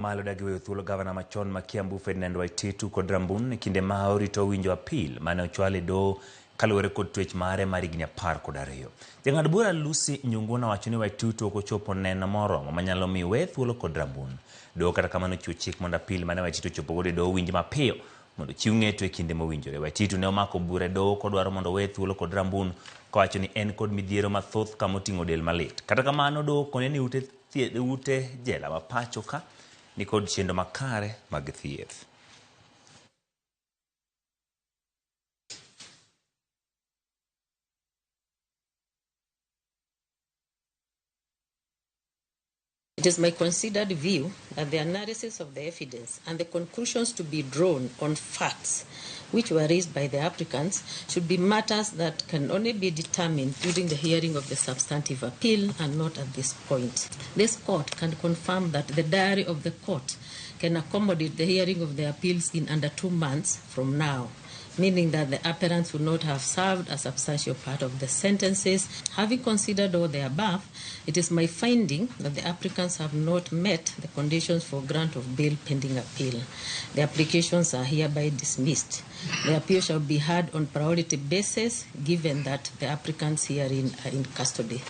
Malo dagi weyo thuolo gavana machon ma Kiambu Ferdinand Waititu kod Rambun e kinde ma orito winjo apil mane ochwal e doho kaluwore kod twech mare mar higni 12. Jang'ad bura Lucy Njuguna owacho ni Waititu ok ochopo neno moromo manyalo miyo weye thuolo kod Rambun. Doho kata kamano ochiwo chik mondo apil mane Waititu ochopo godo e doho owinj mapiyo mondo ochiw ng'eto e kinde mowinjore. Waititu ne omako bura e doho kodwaro mondo oweye thuolo kod Rambun kowacho ni en kod midhiero mathoth kama oting'o del malit. Kata kamano doho okone ni ute thieth ute jela ma pacho ka nikod chenro makare mag thieth. It is my considered view that the analysis of the evidence and the conclusions to be drawn on facts which were raised by the applicants should be matters that can only be determined during the hearing of the substantive appeal and not at this point. This court can confirm that the diary of the court can accommodate the hearing of the appeals in under 2 months from now, meaning that the appellants would not have served a substantial part of the sentences. Having considered all the above, it is my finding that the applicants have not met the conditions for grant of bail pending appeal. The applications are hereby dismissed. The appeal shall be heard on priority basis, given that the applicants herein are in custody.